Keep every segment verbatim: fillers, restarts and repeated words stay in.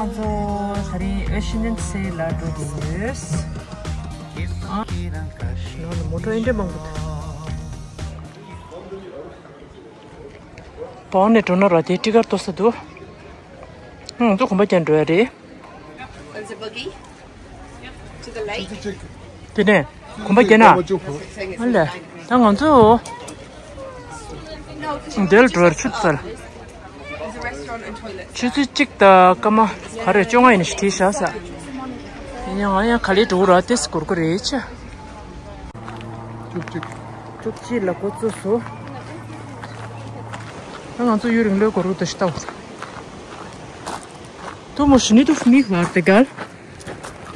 ང་ཚོ་ད་རིང་ཨེ་ཤི་ནན་སེ་ལ་འགྲོ་གི་ཡོད། ཨ། ནང་ལ་མོ་ཊ་ཨེ་འདྲ་མང་པོ་འདུག་བང་ནས་འགྲོ་ན་ར་དེ་ཊི་ཀར་ཏོ་ས་འདུག་ང་ཚོ་གོམ་པ་རྒྱག་འགྲོ་ཡ་རེད། There's a buggy to the lake. དེ་ནས་གོམ་པ་རྒྱག་ན། ཨ་ལས། ད་ང་ཚོ་འདིར་འགྲོ་བར་ཆུ་ཚལ། There's a restaurant and toilets. ཆུ་ཚོད་གཅིག་དང་སྐར་མ་ག་རེ་བཅོ་ལྔ་ཡིན་ཞིག་བྲིས་བཞག་ས། ཡིན་ཡང་ང་ཡང་ག་ལེ་འགྲོ་གི་ར་ཏེས་སྒོར་སྒོར་རེད་ཆ། བཅུ་གཅིག་བཅུ་གཅིག་ལ་འགོ་བཙུགས་སོ། ད་ང་ཚོ་ཡུན་རིང་ལོས་སྒོར་རུ་དུ་ཞིག་བཏང་། Du musst nicht auf mich warten, gell?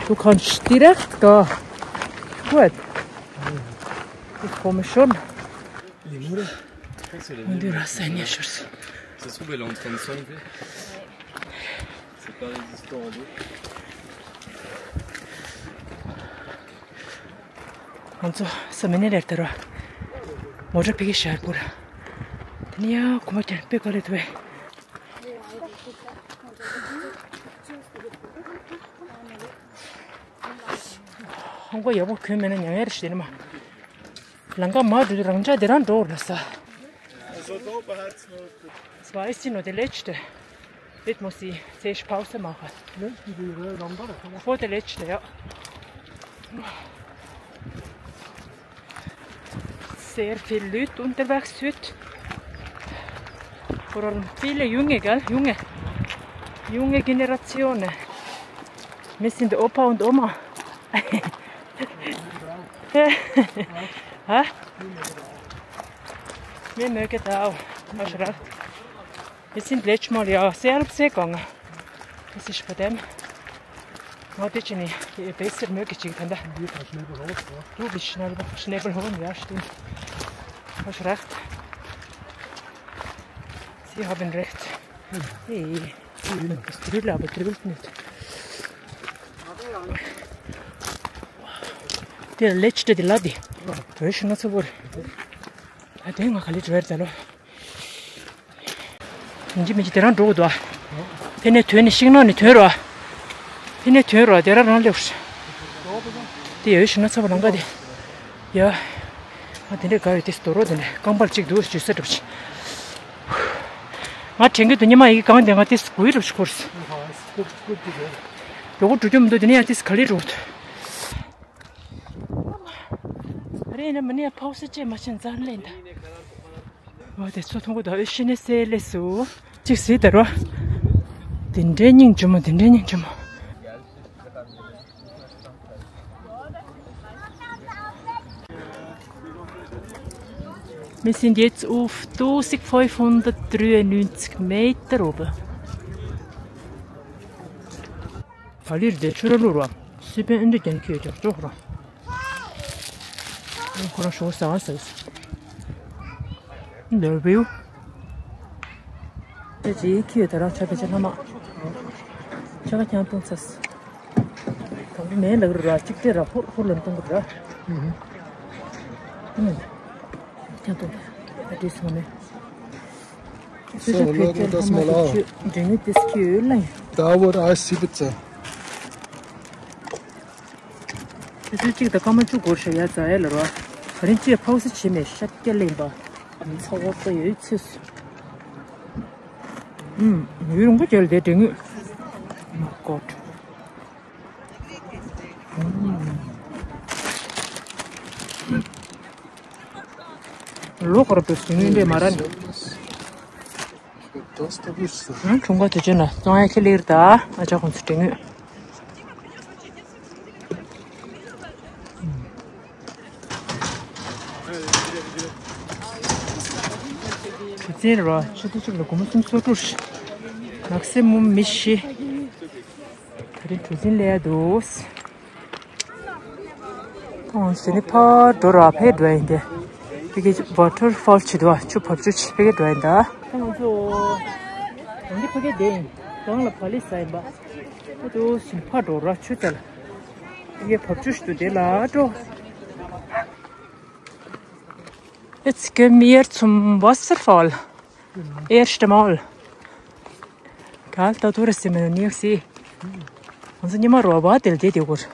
Du kannst direkt gehen. Gut. Ich komme schon. Und du hast eine Chance. Ça se trouve, elle est en train de s'enlever. C'est pas résistant à l'eau. ང་ཚོ་ས་མི་ནི་ལེར་དར་བ། མོ་ཊ་ཕ་གི་ཤར་པུར། དེ་ནི་ཡ་གོ་མ་ཀྱང་དཔེ་དཀའ་ལས་ཐུབ་པས། ཧོང་ཀོང་ཡག་པོ་གྱོན་མེད་ན་མྱང་ཡ་རེ་ཞིག་དེ་ནི་མ། ལམ་ཁ་མར་འགྲོ་དུས་རང་འཇགས་དེ་རང་འགྲོ་འོར་ལ་ས། Es war ist sie noch die letzte? Wird muss sie zuerst Pause machen. Vor der letzte, ja. Sehr viele Leute unterwegs heute. Vor allem viele Junge, gell? Junge. Junge Generationen. Wir sind Opa und Oma. Hä? Wir mögen da auch. Hast recht. Wir sind letztes Mal ja sehr, sehr gegangen. Das ist bei dem. Warte, ich nicht. Besser möge ich dann da. Du bist schnell, schnell holen, ja, stimmt. Hast recht. Sie haben recht. Hey, das drüllt aber drüllt nicht. Der letzte, die Lade. Da ist noch so wohl. Ja, den kann ich wieder da. ཡིན་གཅིག་མིན་གཅིག་དེ་རང་འགྲོ་དགོས་འདུག་ཨ། ཕེ་ནས་ཐོན་ནས་ཤིང་ནགས་ནས་ཐོན་རོགས། ཕེ་ནས་ཐོན་རོགས་དེ་རང་རང་སླེབས། དེ་ཡོད་ཤིང་ནགས་ཚ་པོ་ལང་ཀ་དེ། ཡ། ང་དེ་འདྲས་དགའ་ཡོད་དེ་སྡོད་རོགས་དེ་འདྲས་རྐང་པར་གཅིག་འདུག་ཞུ་ས་གྲུབ་ཆེ། ང་དྲན་གི་འདུག་ཉི་མ་ཡི་གེ་གང་དེ་ང་དེ་དགུའི་གྲུབ་ཆེ་འཁོར། མགྱོགས་པོ་འགྲོ་རྒྱུ་མི་འདུག་དེ་ནས་ཡང་དེ་ག་ལེར་འགྲོ་འདུག་རེད་ན་མི་ནས་ཕོག་སེ་ཅེས་མ་ཤེས་འཛར་ལེན་ད། ཨོ་དེ་ཚོ་མཐོང་གོ་ད་ཨེ་ཤི་ནས་སེ་ལེ་སུ། གཅིག་སྲིད་དར་བ། དེ་འདྲའི་སྙིང་རྗེ་མོ་དེ་འདྲའི་སྙིང་རྗེ་མོ། Wir sind jetzt auf tausendfünfhundertdreiundneunzig Meter oben. ག་ལེར་དེ་ཆུ་ར་ལུར་བ། སི་པན་ཨེ་འདྲ་ཀྱང་ཁྱོད་ཀྱང་ཅོག་ར། ཁོ་རང་ཞོགས་ཟ་བ་ཟ། འདིར་བེའུ། ད་ཅི་ཁྱོད་ད་རང་ཆ་པེ་ཆ་ལྷ་མ། ཆ་ག་ཁྱང་སྟོང་ཚ། དང་པོ་མེད་ལག་རུ་ར་གཅིག་སྤྲད་ར་ཧོར་ཧོར་ལ་སྟོང་གི་ར། ཁྱང་སྟོང་། ད་དྲིས་སོང་ནས། So, wir laden das mal auf. Da wird alles siebzehn. དེ་ཚོ་གཅིག་དང་སྐར་མ་བཅུ་འགོར་ཤག་ཡ་ཛ་ཡ་ལ་རོ། ག་རེ་ཅིག་ཕོག་སེ་བྱེད་མེད་ཤ་སྐྱ་ལེན་པ། ཚ་བ་ཀ་ཡོད་ཚོད། ཨུམ། ཡུན་རིང་པོ་བརྒྱབ་ལ་དེ་འདྲེ་ངུས། My God. ལོ་ཁོར་དུ་སུ་ངན་འདྲེ་མ་ར་ནི། ཁྱུང་ག་དུ་ཅན་ལ་གཙང་ཡ་ཁེ་ལེར་ད་ཨ་ཅག་ཁོང་ཚོ་དྲན་ངོས། གྲུ་གཟིངས་ར་ཆུ་ཚོད་གཅིག་ལ་སྒོར་མོ་སུམ་སོ་དྲུག་ནགས་སེ་མུ་མི་ཤི། ད་རིང་གྲུ་གཟིངས་ལས་འདུག་ཁོང་ཟེར་ནི་ཕར་འགྲོ་ར་ཕེ་འགྲོ་ཡིན་ཏེ། ཕ་གི་ཝ་ཊར་ཕོལ་ཅིག་འདུག་ཨ། ཆུ་བབས་ཆུ་ཆེ་ཕ་གི་འགྲོ་ཡིན་ད། ད་ང་ཚོ་གང་གི་ཕ་གི་བསྡད་ཡིན། གང་ལ་བ་ལི་ས་ཡིན་པ། ཨ་ཏོ་ཞིམ་ཕ་འགྲོ་ར་ཆུ་ཚ་ལ། ཕ་གི་བབས་ཆུ་ཞིག་འདུག་དེ་ལ་འགྲོ། Jetzt gehen wir zum Wasserfall. Erste Mal. Geil, da durch sind wir noch nie gewesen. Und sind immer Roboter, die, die gut.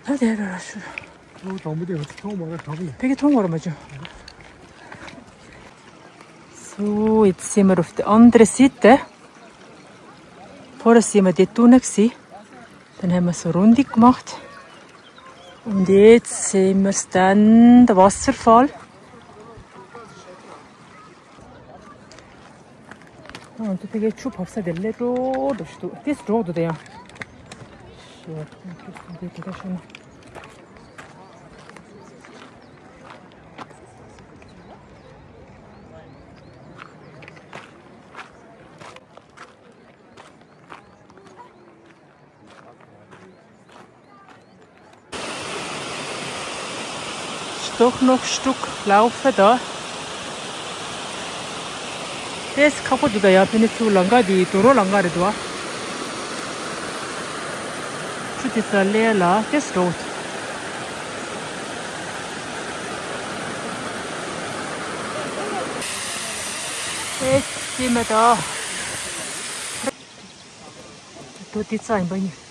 Da, der, der, der. ཨོ་དང་པོ་དེ་ང་ཚོ་མཐོང་མ་རེད་དྲག་པོ་ཡིན། ཕ་གི་མཐོང་བར་མ་བྱུང་། So, jetzt sind wir auf der anderen Seite. Vorher sind wir dort unten gewesen. Dann haben wir so eine Runde gemacht. Und jetzt sehen wir dann den Wasserfall. ང་ཚོ་ཕ་གིའི་ཆུ་བབས་ས་དེ་སླེབས་འགྲོ་འགྲོ་ཞིག་འདུག་ཏིས་འགྲོ་འདུག་ད་ཡང་། ཞེས་འདི་དེ་འདྲ་ཤོད་ན། Ist doch noch ein Stück laufen da. དེས་ཁག་པོ་འདུག་ད་ཡ། ཕན་ནི་ཚུར་ལམ་ཁ་དེ་དུ་རོ་ལམ་ཁ་རེད་འདུག་ཨ། ཆུ་དེ་ཚ་ལས་ལ་དེས་འགྲོ། དེས་ཅི་མ་ད། དོ་དེ་ཚ་ཡིན་པ་ཡིན།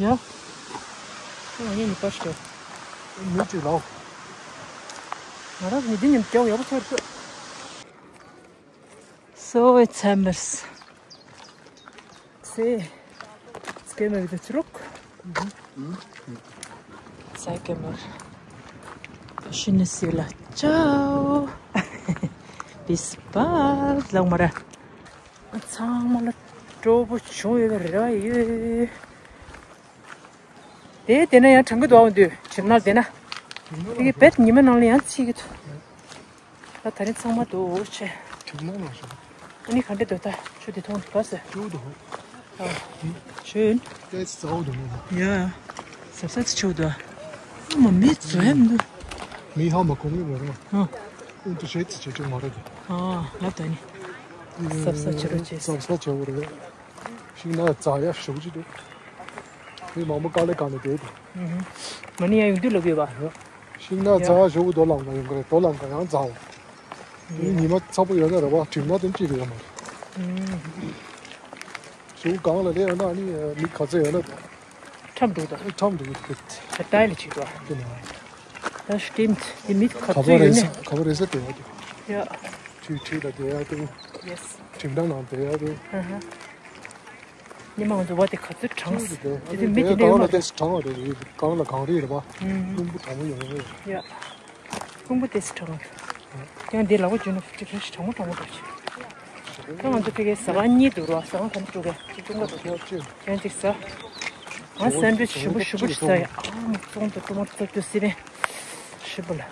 ཡ། ང་ངས་ཉི་པ་ཤོད། མི་གཅིག་ལའོ། ང་རང་ཉི་དེ་ཉིན་སྐྱོ་ཡག་པོ་ཚོར་ཤོད། So, jetzt haben wir's. See, jetzt gehen wir wieder zurück. Zeige mal. Schönes Sila. Ciao. Bis bald. ལགས་མ་ར། ཚང་མ་ལ་སྤྲོ་པོ་བྱུང་ཡོད་ར་ཡོད། དེ་དེ་ན་ཡང་གྲང་གི་འདུག་ཨ། འོ་འདུག་གྲིབ་ནག་དེ་ན། དེ་གི་བེད་ཉི་མ་ནང་ལ་ཡང་ཚིག་གི་འདུག་ད་ད་རིང་ཚང་མ་འདུག་ཆེ། གྲིབ་ནག་ལ་ཤོག་ཨ་ནི་ག་འདྲ་འདུག་ད་ཆུ་དེ་མཐོང་ག་ཟེར། ཆུ་འདུག་ཨ། ཆུ། དེ་ཚ་བོ་འདུག་མོ། ཡ། ཟབ་ཟབ་ཆུ་འདུག་ཨ། མ་མི་ཚོ་ཡ་མི་འདུག་མི་ཧ་མ་གོ་ངེས་མ་རེད། ཨ། ཨུ་ཏུ་ཤེད་ཚི་ཆེ་ཆུང་མ་རེད། ཨ། ལབ་ད་ནི། ཟབ་ཟབ་ཆུ་རུ་ཆེ། ཟབ་ཟབ་ཆུ་རུ། ཤིང་ནགས་རྫ་ཡག་ཞེ་པོ་ཅིག་འདུག་མི་མང་པོ་དཀའ་ལས་ཁག་ནས་བསྡད་འདུག་མ་ནི་ཡང་ཡོང་དུས་ལབ་ཡོད་པ། ཤིང་ནགས་རྫ་ཞེ་པོ་རྡོ་ལམ་ཁ་ཡོང་གི་རེད། རྡོ་ལམ་ཁ་ཡང་རྫ་འོང་། མི་ཉི་མ་ཚ་པོ་ཡོད་ན་རེད་པ། གྲིབ་ནག་དེ་ཅི་རེད་ཡོད་མ་རེད། ཞེ་པོ་གངས་ལ་སླེབས་ཡོང་ན་ཨ་ནི་མི་ག་ཚོད་ཡོད་ན་ཁྲམ་འདུག་ད། ཁྲམ་འདུག་གི་ད་ལྟ་ལ་ཅིག་ད། དེ་ནས་ད་སྟིམ་དེ་མི་ག་ག་ཚོད་པ་ཡོད་རེད་ན། ས་ག་པ་རེད་ས་དེ་བ་དེ། ཡ། ཁྲུས་ཁྲུས་ལ་བསྡད་ཡ་དེ། ཡེས། ཁྲིམས་ཐང་ནང་བསྡད་ཡ་དེ། ཨ་ཧ། ཉི་མ་ང་ཚོ་བ་དེ་ག་ཚོད་གྲང་སོང་། དེ་དེ་མི་དེ་འདྲ་ཡོད་མ་རེད། གངས་ལ་གྲང་བ་རེད། གངས་ལ་གངས་རི་རེད་པ། ཨུམ། རླུང་བུ་གྲང་མོ་ཡོང་གི་རེད། ཡ། རླུང་བུ་དེ་སི་གྲང་བ་རེད། ཡང་དེ་ལ་བ་བརྗོད་ན་ཅིག་རེ་ཞིག་གྲང་མོ་གྲང་མོ་འགྲོ་ཆེ། ད་ང་ཚོ་ཕ་གིའི་ཟ་ཁང་གཉིས་འདུག་ར། ཟ་ཁང་ག་འདྲ་འགྲོ་གི་ཅིག་ཀྲུང་ག་འགྲོ་གི་ཡང་ཅིག་ཟ། ང་སེན་ཌི་ཝིཆ་ཞིམ་པོ་ཞིམ་པོ་ཞིག་ཟ་ཡ། ཨ་མ་བཙོང་དང་ཀྲུ་མ་བཙོ་དུ་སི་རེ་ཞིམ་པོ་ལ།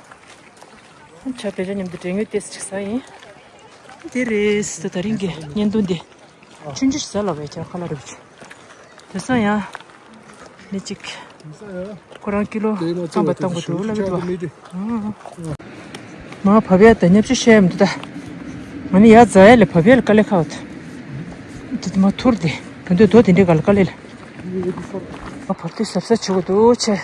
ཆ་བེ་ཅ་མཉམ་དུ་འབྲས་ངོས་ཏེས་ཅིག་ཟ་ཡིན། དེ་རེད་ད་ད་རིང་གི་བརྙན་ཐུང་འདི། ཆུང་ཆུང་ཞིག་ཟ་ལ་བས་ཀྱང་ཁ་ལ་རུབ་ཅིག་དེ་སང་ཡང་། ནི་ཅིག་ཁོ་རང་ཀི་ལོ་ཚང་བ་བཏང་དགོས་འདུག་ལབ་འདུག་མ་བབ་ཡ་ད་ཉབ་ཆུ་བཤད་མི་འདུག་ད། ང་ནི་ཡ་ཛ་ཡ་ལས་བབ་ཡ་ལ་དཀའ་ལས་ཁག་འདུག་དེ་མ་ཐུར་དེ་ག་འདོད་དོ་དེ་འདྲའི་ག་ལ་དཀའ་ལས་ལ། ང་བབ་དུས་ཟབ་ཟབ་བྱེད་དགོས་འདུག་ཆེ།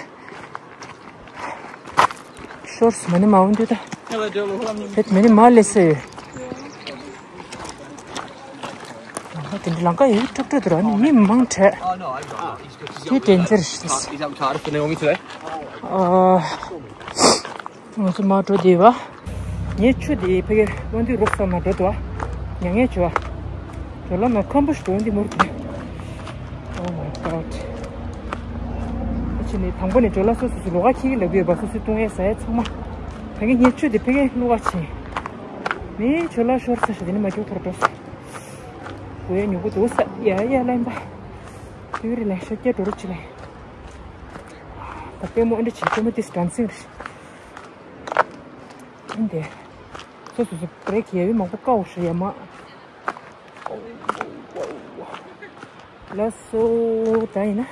ཤོར་སི་མ་ནི་མ་འོང་དུས་ད། བེད་མ་ནི་མ་ལས་སེ་ཡོད། ལམ་ཁ་དེ་འདྲ་ལམ་ཁ་ཡོད་དཀྲུག་དཀྲུག་འདུག་ར་ནི་མི་མང་དྲགས། དེ་དེ་འཛེར་ཤི། ཨ། ང་ཚོ་མ་འགྲོ་བདེ་བ། ངའི་ཆུ་དེ་ཕ་གི་དབང་འདུས་རོགས་ས་མ་འགྲོ་དུ་བ། མྱ་ངན་བྱུང་བ། ཇོ་ལ་མ་ཁམ་བུ་ཞིག་འགྲོ་འདི་མུར་དེ། Oh my God. ཨ་ཕྱི་ནས་དང་པོ་ནས་ཇོ་ལ་སོ་སོ་སོ་ལོག་ཁ་ཁྱི་གི་ལབ་ཡོད་པ། སོ་སོའི་བཏུང་ཡས་ཟ་ཡས་ཚང་མ། ད་གིན་ངའི་ཆུ་དེ་ཕ་གི་བླུག་ག་ཕྱིན། མི་ཇོ་ལ་ཤོར་ས་ཞིག་དེ་ནི་མ་སྐྱོ་ཐོར་འགྲོ་སོང་། གོ་ཡ་ཉུ་གུ་དོ་ས་ཡ་ཡ་ལན་པ། དུས་རེ་ལན་ཤོ་སྐྱ་འགྲོ་རུ་ཅི་ལན། ད་ལྟད་མོ་ཨ་འདྲ་བྱེད་ལྟད་མོ་དེ་སི་ཌན་སིང་རེད། ཨིན་དེ། སོ་སོ་སོ་བྷི་རེག་ཡ་ཡུལ་མང་པོ་དཀའ་བ་ཧྲི་ཡ་མ། ལགས་སོ། ད་ཡིན་ན།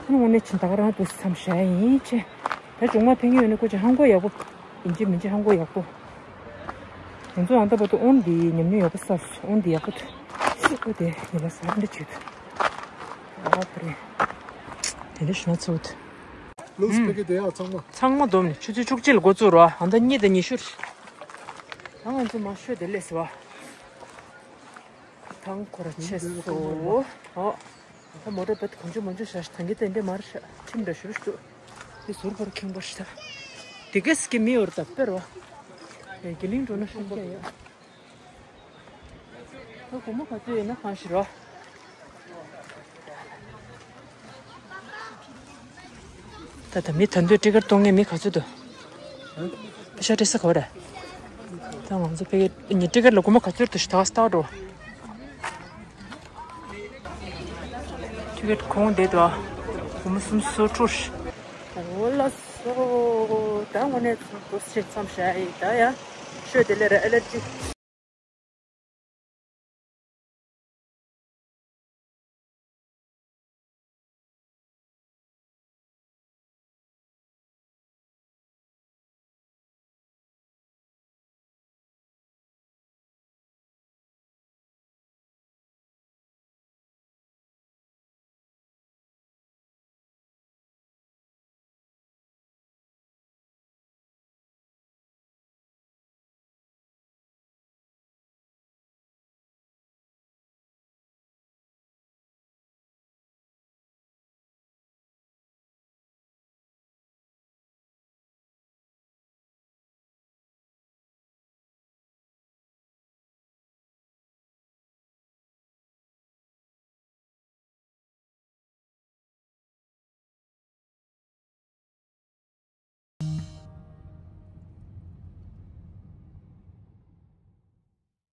ཁོང་དངོས་གནས་ཕྱིན་ད་ག་རང་དུ་མཚམས་བཞག་ཡིན་ཆེ། ད་གཞུང་མ་ཕན་གྱི་ཡོད་ན་ཁོ་ཅིག་ཧང་གོ་ཡག་པོ། ཡིན་གཅིག་མིན་གཅིག་ཧང་གོ་ཡག་པོ། ང་ཚོ་ཨ་ད་བར་དུ་ཨོན་འདི་ཉམས་མྱོང་ཡག་པོ་བསགས་སོང་། ཨོན་འདི་ཡག་པོ་འདུག་ཨོ་དེ་ཡིན་ལ་ས་འདི་བྱེད་འདུག་ཨ་པ་རེད། དེ་འདྲ་ཞུ་ན་ཚུགས་འདུག་ལུགས་སི་ཕ་གི་དེ་ཡག་ཚང་མ། ཚང་མ་བསྡོམས་ནས་ཆུ་ཚོད་བཅུ་གཅིག་ལ་འགོ་བཙུགས་རོགས། ཨ་ད་གཉིས་དང་ཉི་ཤུ་རེད། ད་ང་ཚོ་མ་ཤོད་དེ་སླེབས་སོང་བ། ཐང་འཁོར་ཆེ་སོ། ཨོ། ད་མོ་ཊ་བེད་གོང་ཆུ་མོ་ཆུ་ཤ་ཤ་ཐང་གི་ཏན་ཏན་མར་ཤ་ཁྲིམས་འདྲ་ཞུ་ཞུ། དེ་ཟུར་བར་ཁེངས་པར་ཤ། དེ་གས་ཀྱི་མི་ཡོར་ད་སྤེར་བ། དེ་གི་ལིང་འགྲོ་ན་ཤིང་རྒྱ་ཡོད། ད་སྒོར་མོ་ག་ཚོད་ཡོད་ན་གང་ཞིག་རོ། ད་ད་མི་ད་འདོད་ཊི་ཀེཊ་གཏོང་མཁན་མི་ག་ཚོད་འདུག་པེ་ཤ་སྤྲད་ས་ག་བ་རེད། ད་ང་ཚོ་ཕ་གི་ནི་ཊི་ཀེཊ་ལ་སྒོར་མོ་ག་ཚོད་འདུག་ཞུ་ད་ག་སྟག་འགྲོ། ཊི་ཀེཊ་གོང་བསྡད་འདུག་སྒོར་མོ་སུམ་ཅུ་སོ་དྲུག་འོ་ལགས་སོ། ད་དངོས་གནས་ཚོ་འདུག་ཕྱིན་མཚམས་བཞག་ཡིན་ད་ཡ། ཤོད་དེ་ལས་ར་ཨེ་ལར་ཇི།